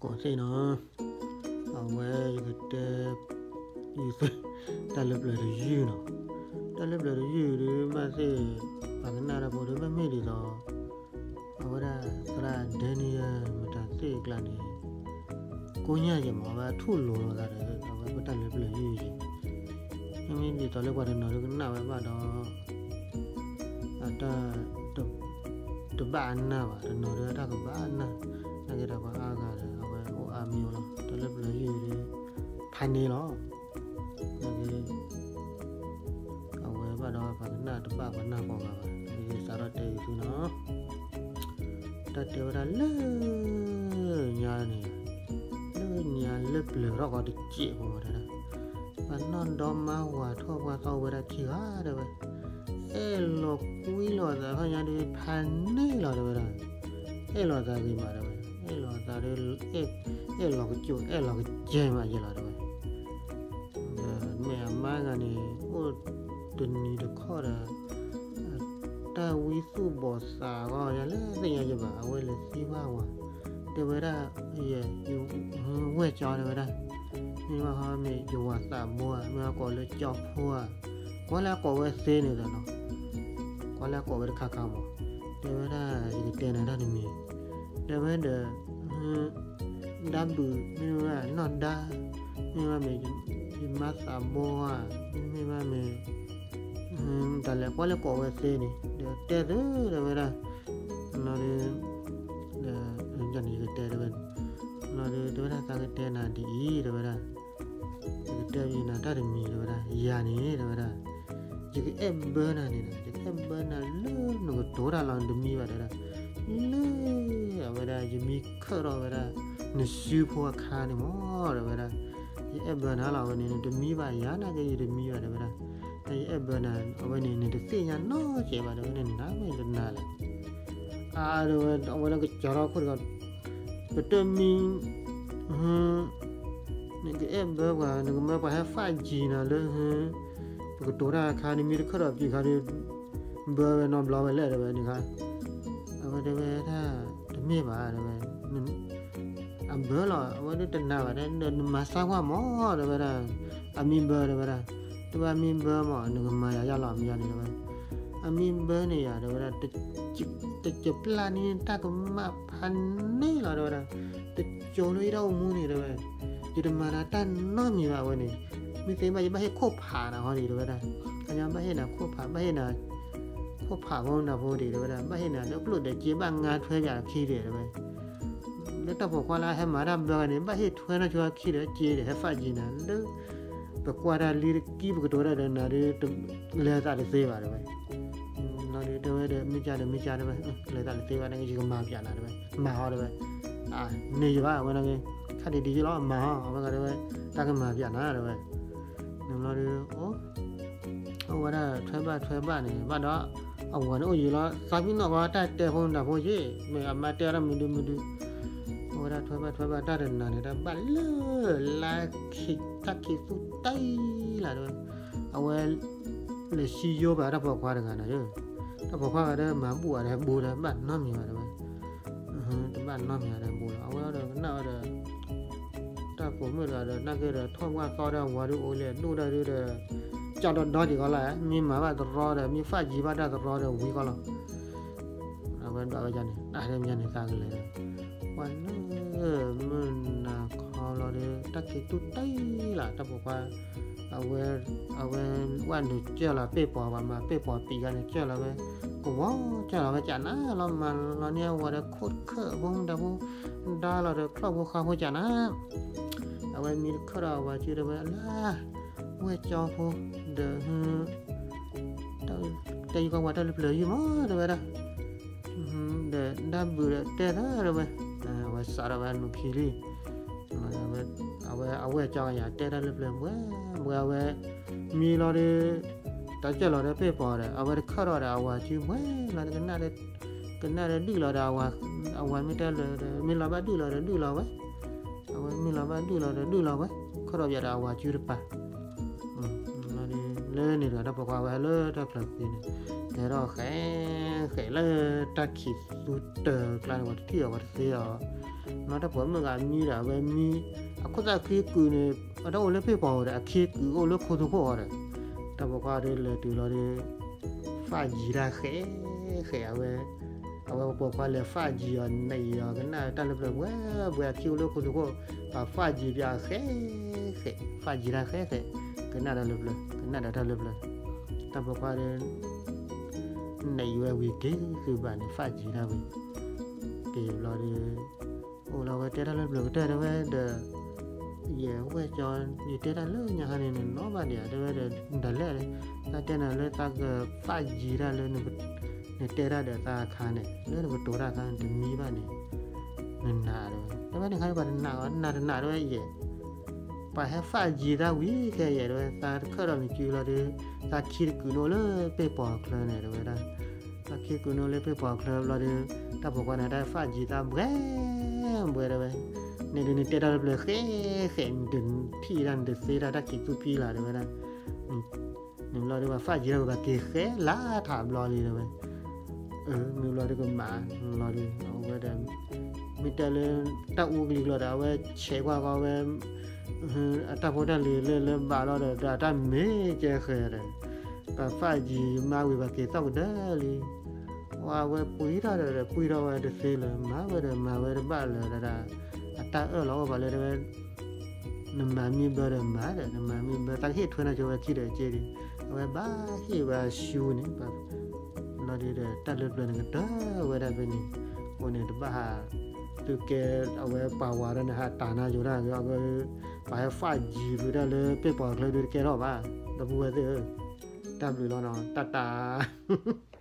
ကိးသ့ၣ်နီၤ, အဝဲယကတဲ ယ တၢ်လၢပျၢၤတယုၢ်နီၤ, တၢ်လၢပျၢၤတယုၢ်ဒုး ဘၣ်သ့ၣ် ပှၤကနၣ်တၢ်ဖိဒီး ဘၣ်မ့ၢ်ဒ်သိး အဝဲဒၣ်သရၣ်ဒဲနံယၢ်မတၤသ့ၣ်အကျါန့ၣ် ကိးညါယဲမး အဝဲထူၣ်လိၤလိာ်သးဒီး အဝဲပတၢ်လၢပျၢၤယုၢ်ယဲ, မ့မ့ၢ်ဒ်သိးလၢပှၤတနီၤဒုးကနၣ်ဝဲဘၣ်ဒီး အတၢ် တဘၣ်အနၢ်ဘၣ်, တနီၤဒုးတၢ်ကဘၣ်အနၢ်, နာ်က့ဒီးပှၤအါဂၤဒီး အဝဲအိၣ်အါမံၤလီၤ, တၢ်လၢပျၢၤယုၢ်ဒုး ဖးန့ၢ်လီၤ, နာ်က့ အဝဲဘၣ်ဒီးပှၤကနၣ်တဘၣ်ပှၤနၢ်ကိးဂၤဘၣ်, နာ်က့စးထီၣ်တဲအံၤသုနီၤ, တၢ်တဲဝဲဒၣ်လၢညါန့ၣ်, လၢညါလၢပျၢၤထီၣ်ကီးတစဲးဖိမးတဲဒၣ်, ပှၤနီၢ်ဒီမါဝၤထီၣ်ပှၢ်သီဝဲဒၣ်ခံဂၤတဲဝဲ, အဲၣ်လီၤကွံလိာ်သးခီညါဒုး ဖးန့ၢ်လီၤတဲဝဲဒၣ်, အဲၣ်လိာ်သးဂ့ၤမးတဲဝဲ, အဲၣ်လိာ်သးဒုး အဲၣ်လီၤကစူၤ အဲၣ်လီၤကစဲမးယဲလီၤတဲဝဲ ဒီးမ့ၢ်အမါဂၤန့ၣ် အိၣ်တနံၤတခီဒီး တၢ်ဝံသူၣ်ဘီၣ်သးဂီၢ် ယလဲၤသ့ၣ်ညါယဘၣ် အဝဲလဲၤသံဘၣ်ဝၤ, တဲဝဲဒၣ် ယ ဝဲၢ်ကၠီတဲဝဲဒၣ်, မ့ၢ်ဘၣ်ဟီမ့ၢ်ယဝၤသးဘိဧါ, မ့ၢ်အကိးလၢကၠီဖိဧါ, ကွၢ်လၢအကိးဝဲသ့န့ၣ်ဒီးနီၤ, ကွၢ်လၢအကိးဝဲတခါခါမး, တဲဝဲဒၣ် ယကတဲနၤတၢ်တမံၤ, တဲဝဲဒီး ဒါဘုး မ့ၢ်ဝဲနီၢ်ဒါ, မ့ၢ်ဘၣ်မ့ၢ် ယမါသးဘိဧါ, မ့မ့ၢ်ဘၣ်မ့ၢ် တၢ်လဲၤကွၢ်လၢကိးဝဲသ့န့ၣ် ဒီးတဲသုတဲဝဲဒၣ်, နီၤဒုး ယကတဲတဲဝဲ, နီၤဒုး တဲဝဲဒၣ် သးကတဲနၤဒ်အံၤ တဲဝဲဒၣ်, ယကတဲယနၤတၢ်တမံၤတဲဝဲဒၣ်, ယၤန့ၣ်တဲဝဲဒၣ်, ယကအဲၣ်ဘၢနၤန့ၣ်ဒီး ယကအဲၣ်ဘၢနၤလၢနကတိၤတၢ်လီၤ နတမံဘၣ်တဲဝဲဒၣ်, လၢ အဝဲဒၣ် ယမံခၢၣ်ထီၣ်ဝဲဒၣ် နစုဖိအခါန့ၣ်မး တဲဝဲဒၣ်, ယအဲၣ်ဘၢနၤလီၤ အဝဲန့ၣ် နတမံဘၣ်ယၤ နာ်က့ယတမံဘၣ်တဲဝဲဒၣ်, တၢ်ယအဲၣ်ဘၢနၤ အဝဲန့ၣ် နတသ့ၣ်ညါနီတစဲးဘၣ်တဲဝဲဒၣ်, နနာ်မ့ၢ်တနာ်လဲၣ်, အါတဲဝဲ အဝဲဒၣ်ကစးထီၣ်ခိၣ်တဂီၤ, ပတမံ နကအဲၣ်ဘၢပှၤ နကမၢပှၤဟဲ five G နၤလၢ ပကတိၤတၢ်အခါ နမံတခၢၣ်ဒီးပံၤခါဒီး ဘၢဝဲနီတဘျီဝဲလဲၣ်တဲဝဲန့ၣ်ခါ, အဝဲတဲဝဲဒၣ် တမ့ၢ်ဘၣ်တဲဝဲ, အဘၢလီၤ အဝဲဒၣ်တနာ်ဘၣ်တဲ နမၤစၢ်ကွၢ်မးတဲဝဲဒၣ်, အမံဘၢတဲဝဲဒၣ်, တဲဝဲအမံဘၢမး နကမၤယၤယၤလီၤမံယၤန့ၣ်တဲဝဲ, အမံဘၢန့ၣ်ယၤတဲဝဲဒၣ် တကပျၢ်န့ၢ်တၢ်ကမၣ်ဖးန့ၢ်လီၤတဲဝဲဒၣ်, တကၠိၤလၢယတၢ်အိၣ်မူန့ၣ်တဲဝဲ, ယတမၤနၤတၢ်နီတမံၤဘၣ်အဝဲန့ၣ်, မ့ၢ်သ့ဘၣ်ယဘၣ်ဟ့ၣ်ခိၣ်ဖးနၤဟီဒံးတဲဝဲဒၣ်, ခါညါဘၣ်ဟ့ၣ်နၤခိၣ်ဖး ဘၣ်ဟ့ၣ်နၤ ခိၣ်ဖးဖိနၤဖိဒံးတဲဝဲဒၣ်, ဘၣ်ဟ့ၣ်နၤလၢကျိၣ်ဒီးစ့ဘၣ်ငါထွဲယၤခံဒံးတဲဝဲ, လၢတၢ်ပိာ်ခွါလၢအဟဲမၤတၢ်ဘၢဂၤန့ၣ် ဘၣ်ဟ့ၣ်ထွဲနီၢ်ဆိခံဒီးစ့ဒီး ဟဲ five G နၤလၢ ပကွၢ်တၢ်လံတကံၢ် ပကတိၤတၢ်ဒီးနၤဒီး လဲၤသးတသ့ဘၣ်တဲဝဲ, လီၤဒီးတဲဝဲဒီး မ့ၢ်ကါဒီးမ့ၢ်ကါတဲဝဲ, လဲၤသးတသ့ဘၣ်န့ၣ် ယကမၤပျးနၤတဲဝဲ, မၤဟီတဲဝဲ, န့ၣ်ယဘၣ်ဝဲန့ၣ်, ခါဒံးဒံးယလီၤ မၤဟီ အဝဲဂၤတဲဝဲ, တၢ်ကမၤပျးနၤတဲဝဲ, န့ၣ်လီၤဒီး အိၣ်ဝဲဒၣ်ထွဲဘၣ်ထွဲဘၣ်န့ၣ် ဘၣ်ဒီး အဝၤန့ၣ်အိၣ်ယံၤလီၤ သးပ့ၤနီၣ်ဃီတၢ်တဲဖိနၤဖိယ့ၣ် မ့ၢ်အမါတဲအီၤတၢ်မုာ်ဒုမုာ်ဒု, အဝဲဒၣ်ထွဲဘၣ်ထွဲဘၣ်တၢ်တနၤန့ၣ် တၢ်ဘၣ်လၢ လါခံ တၢ်ခံးသူတၢ်အံၤလၢ်တဲဝဲ, အဝဲ လဲၤစံယိဘၣ်တၢ်ပိာ်ခွါတဂၤန့ၣ်, တၢ်ပိာ်ခွါဂၤဒီးမၤဘူၣ်အီၤဒီးဘူးဒီး ဘၣ်နီတမံၤဘၣ်တဲဝဲ, တဘၣ်နီတမံၤဒီးဘူးလီၤ အဝဲဒီးကနၣ်ဝဲဒီး တၢ်ပိာ်မုၣ်တဂၤဒီး နာ်က့ဒီး ထီၣ်ဘၣ်သီဒီးဝၤဒုး အိၣ်လဲၣ်ဒိၣ်ဒၣ်ဒုးဒီး ကၠီဒီဒီက့ၤကီးလၢ်, မ့ၢ်မၤဘၣ်တရီဒီး မ့ၢ် five G ဘၣ်တၢ်တရီဒီး ဝံၤကီးလီၤ. အဝဲဒွးဝဲဒၣ်န့ၣ် တၢ်တမံၤန့ၣ် သးကလဲၤဒီး ပှၤလၢမုၢ်နၤခီလီၤဒီး တၢ်ခံးသူတၢ်အံၤလၢ် တၢ်ပိာ်ခွါ အဝဲ အဝဲ ဝဲနုာ်ကၢၢ်လီၤ ပ့ၢ်ပီၤ ပှၤမၤပ့ၢ်ပီၤပံၤဂၤန့ၣ် ကၢၢ်လီၤဝဲ ကဝီၤကၢၢ်လီၤဝဲကနၤလီၤ မၤလီၤန့ၢ်အဝၤဒီး ခိၣ်တခၢၣ်ဖိမူဒါဖိ ဒါလီၤဒီး ချိၣ်ဖိဃါဖိကနၤ အဝဲမံတခၢၣ်ဒီးအဝၤစုဒီးဝဲလၢ ဝဲၢ်ကၠီဖိ ဒီး တဲယကီးဝဲတၢ်လၢပျၢၤယုၢ်မး တဲဝဲဒၣ် ဒီးဒါဘုးဒီးတဲသၢဝဲ အဝဲစးထီၣ်ဝဲနူၤခံလံ အဝဲအဝဲၢ်ကၠီယၤတဲတၢ်လၢပျၢၤဘှဲဘှဲအဝဲ မံလီၤဒီး တၢ်ကၢၢ်လီၤဒီးပ့ၢ်ပီၤဒီး အဝဲတခၢၣ်ထီၣ်ဒီးအဝၤစုဘှဲ လီၤဒီး ကနၣ်ဒီးဒုၣ်လီၤဒီး အဝၤမ့ၢ်တဲလၢာ်ဒီး မ့ၢ်လီၤဘၣ်ဒုၣ်လီၤဒီးဒုၣ်လီၤဝဲ အဝဲမ့ၢ်လီၤဘၣ်ဒုၣ်လီၤဒီးဒုၣ်လီၤဝဲ ခၢၣ်ထီၣ်ပယီၤဒီးအဝၤစုတပၤ လၢန့ၣ်ဒီးတၢ်ပိာ်ခွါဝဲဟဲလၢတၢ်ချၢသ့န့ၣ် ဟဲထီၣ်ဃဲးဃဲးလၢတၢ်ခံးသူတၢၤကျါန့ၣ် ပှၤတထံၣ်အီၤ ပှၤတသ့အီၤ, နီၢ်တၢ်ပိာ်မုၣ်ဂၤမံဒီး အဝဲမံ အခိၣ်သၣ်ခံကုာ်န့ၣ် အတၢ်အိၣ်လၢပ့ၢ်ပီၤဒီး အခံကုာ်အိၣ်လၢခိသူခိၣ်အီၤဒီး တၢ်ပိာ်ခွါဒီးလဲၤတုၤလီၤဒီး ဖးယံၤတၢ်ဃဲးဃဲး အဝဲ အဝဲပိာ်ခွါလဲၤဖးယံၤအီၤ နံၤအီၤ ကနၣ်တၢ်လၢပျၢၤ ဘှဲဘှဲ အခံအိၣ်လၢခိသူခိၣ် ပှၤဖးယံၤပၠးဃဲးဃဲး ဖးယံၤတၢ်ဃဲးဃဲး ကနၣ်တၢ်လၢပျၢၤ ကနၣ်ဒီးတၢ်လၢပျၢၤ တၢ်ပိာ်ခွါဒီး နံၤဝဲဝံၤက့ၤသုဘၣ်န့ၣ် ဖးယံၤတၢ်ဝံၤ က့ၤဘျီဒီး အိၣ်လီၤဝဲတဲတၢ်လၢပျၢၤကတၢၢ်တဲဝဲဒီး ယဲၢ်ဝဲၢ်ကၠီ ယတဲတၢ်လၢညါခါန့ၣ် နနီၢ်ဘၣ်ဒံးဧါ တဲဝဲဒီး ဒၣ်လဲၣ် သးတဲနၤလၢသးကဖးယံၤတၢ်လၢ နတဲတၢ်ဒီးသးအခါန့ၣ် လၢနကတိၤတၢ်အခါန့ၣ် တမံဘၣ်န့ၣ် နနာ်တဲဝဲ တဲဝဲန့ၣ်ခါန့ၣ် ပှၤတနာ်အီၤ နနာ်တနာ်တဲဝဲယဲၢ် ပှၤဟဲဖးယံၤတၢ်ဝံၤခဲယဲၢ်တဲဝဲ သးတခၢၣ်ဒီးနစုလီၤဒီး သးခံတကုာ်န့ၣ်အိၣ်လၢပ့ၢ်ပီၤချၢန့ၣ်တဲဝဲဒၣ် သးခံကုာ်န့ၣ်အိၣ်လၢပ့ၢ်ပီၤချၢဘျီဒီး တၢ်ပိာ်ခွါန့ၣ် တၢ်ဖးယံၤသးဘှဲဘှဲတဲဝဲ န့ၣ်ဒီးနတဲတၢ်လၢပျၢၤဃဲးဃဲး နတထံၣ်တၢ်နတသ့တၢ် တၢ်ခံးသူဖံလၢ်တဲဝဲဒၣ် န့ၣ်ဘျီဒီး ပှၤဖးယံၤတၢ်ဝံၤ ပှၤက့ၤဃဲးလၢထးဘျီလံတဲဝဲ မ့ၢ်ဘျီဒီးကမၤလီၤဒီး အဝဲဒီး မ့ၢ်တဲလၢ တၢ်အူကလံၤကျီၤဒီး အဝဲဆဲးကွၢ်ဃီဝဲ အတၢ်ဖိတၢ်လံၤလၢလၢဘၣ်လီၤဒီး ဒီးတၢ်မ့ၢ်ကဲဃဲၤဒီး ပှၤဖးယံၤမါဝံၤပှၤက့ၤသီၣ်ကဒၢလံ ဝဲအဝဲပှံထီၣ်ဒီး ပှံထီၣ်ဝဲတသ့လၢၤ မၤဝဲဒီးမၤဝဲတဘၣ်လၢၤဒီး အတၢ်အၢၣ်လီၤအိၣ်ပှၤလၢတဲဝဲ နမၤမ့ၢ်ဘၢဒီးမၤဒီး နမၤမ့ၢ်ဘၢ သးကဟ့ၣ်ထွဲနၤကၠိဝဲခံဒီးက့ဒီး အဝဲဘၣ်ဟ့ၣ်ဝဲအရှူန့ၣ် လီၤဒီး တၢ်လၢပျၢၤန့ၣ်ကတၢၢ်ဝဲဒၣ်ဖဲန့ၣ် အဃိန့ၣ် တဘၣ်ဟး သုကဲ အဝဲပာ်ဝးဒီးနဟးတၢ်နါယိၤတၢ်ဂ့ၤအဂ့ၢ် ပှၤဟဲဖးယံၤဖုတၢ်လၢပ့ၢ်ပီၤချၢဒုတကဲထီၣ်ဘၣ် ဒီပုၢ်ဝဲၢ်သ့ၣ်ဧၢ တၢ်ဘျုးလီၤနီၤ တၢ်တၢ်